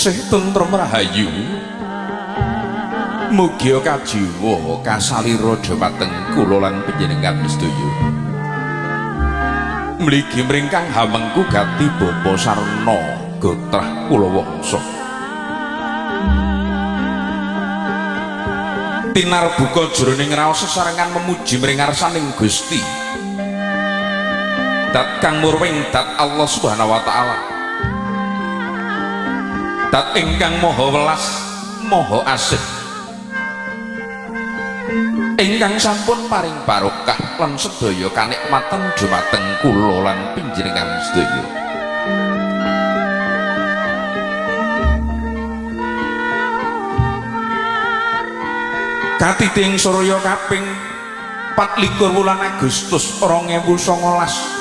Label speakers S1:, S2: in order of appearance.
S1: Tansih tentrem rahayu. Mugia kajiwa kasalira dhumateng kula lan panjenengan sedaya. Mligi mringkang hamengku gati bapa sarna gotrah kula wangsa. Tinarbuka jroning raos sesarengan memuji mring ngarsaning Gusti. Dat kang murwing dat Allah Subhanahu wa taala. Dat ingkang maha welas, maha asih. Ingkang sampun paring barokah lan sedaya kanikmatan dumateng kula lan panjenengan sedaya. Katiting surya kaping 24 wulan Agustus 2019.